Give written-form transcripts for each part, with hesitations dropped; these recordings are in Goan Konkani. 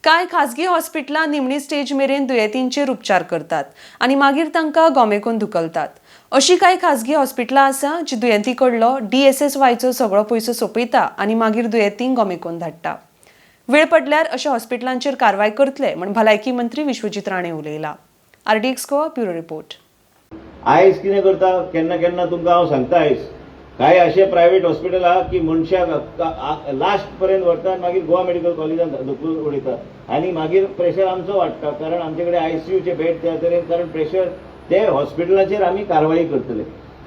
कांय खाजगी हॉस्पिटलां निमणी स्टेज मेरेन दुयेंतींचेर उपचार करतात आनी मागीर तांकां गोमेकून धुकलतात. अशी कांय खाजगी हॉस्पिटलां आसा जी दुयेंती कडलो डीएसएसवायचो सगळो पयसो सोंपयता आनी मागीर दुयेंतींक गोमेकून धाडटा. वेळ पडल्यार अशा हॉस्पिटलांचेर कारवाय करतले म्हण भलायकी मंत्री Vishwajit Rane उलयला. RDX Goa, bureau report. आयज कितें करता, केन्ना केन्ना तुमकां हांव सांगता, आयज कांय अशे प्रायवेट हॉस्पिटल आहा की मनशाक लास्ट पर्यंत व्हरता आनी मागीर गोवा मेडिकल कॉलेजान धुकलून उडयता आनी मागीर प्रेशर आमचो वाडटा, कारण आमचे कडेन आयसीयूचे बेड त्या तरेन, कारण प्रेशर ते हॉस्पिटलाचेर आमी कारवाई करतले.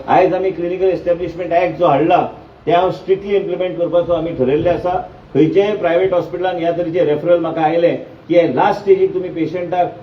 आयज आमी क्लिनिकल एस्टॅब्लिशमेंट एक्ट जो हाडला ते हांव स्ट्रिक्टली इम्प्लिमेंट करपाचो आमी ठरयल्लें आसा. खंयच्याय प्रायवेट हॉस्पिटलान ह्या तरेचे रेफरल म्हाका आयले की लास्ट स्टेजीक तुमी पेशंटाक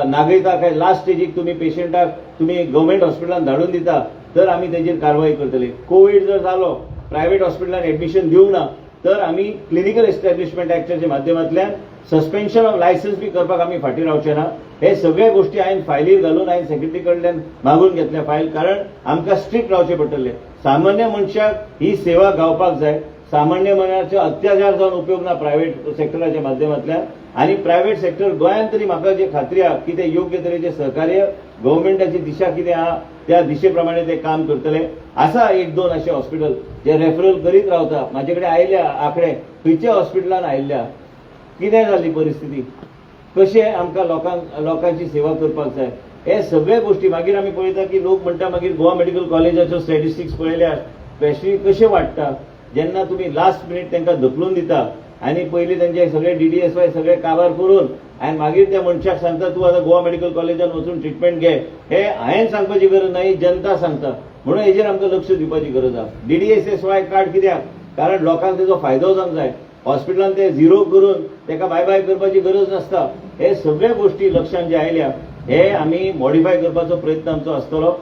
नागयता काय लास्ट स्टेजीक तुमी पेशंटाक तुमी गव्हर्मेंट हॉस्पिटलान धाडून दिता, तर आमी तेजेर कारवाई करतले. कोवीड जर जालो, प्रायवेट हॉस्पिटलान एडमिशन दिवंक ना, तर आमी क्लिनिकल एस्टॅब्लिशमेंट एक्टाच्या माध्यमांतल्यान सस्पेन्शन ऑफ लायसन्स बी करपाक आमी फाटीं रावचे ना. हे सगळे गोश्टी हांवें फायलीर घालून हांवें सेक्रेटरी कडल्यान मागून घेतल्या फायल, कारण आमकां स्ट्रिक्ट रावचें पडटलें. सामान्य मनशाक ही सेवा गावपाक जाय. सामान्य मनाचो अत्याचार जावन उपयोग ना प्रायव्हेट सेक्टराच्या माध्यमांतल्यान. आनी प्रायव्हेट सेक्टर गोंयांत तरी म्हाका जे खात्री आहा की ते योग्य तरेचे सहकार्य, गव्हर्मेंटाची दिशा कितें आहा त्या दिशे प्रमाणे ते काम करतले. आसा एक दोन अशे हॉस्पिटल जे रेफरल करीत रावता. म्हाजे कडेन आयल्या आंकडे, खंयच्या हॉस्पिटलान आयिल्ल्या, कितें जाली परिस्थिती, कशें आमकां लोकांक लोकांची सेवा करपाक जाय, हे सगळे गोश्टी. मागीर आमी पळयता की लोक म्हणटा, मागीर गोवा मेडिकल कॉलेजाच्यो स्टॅटिस्टिक्स पळयल्यार पेशंट कशें वाडटा जेन्ना तुमी लास्ट मिनीट तांकां धुकलून दिता आनी पयलीं तेंचे सगळे डीडीएसवाय सगळे काबार करून आनी मागीर त्या मनशाक सांगता, तूं आतां गोवा मेडिकल कॉलेजान वचून ट्रिटमेंट घे. हे हांवें सांगपाची गरज ना, ही जनता सांगता. म्हणून हेजेर आमकां लक्ष दिवपाची गरज आहा. डीडीएसएसवाय कार्ड कित्याक? कारण लोकांक तेजो फायदो जावंक जाय. हॉस्पिटलान ते झिरो करून तेका बाय बाय करपाची गरज नासता. हे सगळे गोश्टी लक्षांत जे आयल्या, हे आमी मॉडिफाय करपाचो प्रयत्न आमचो आसतलो.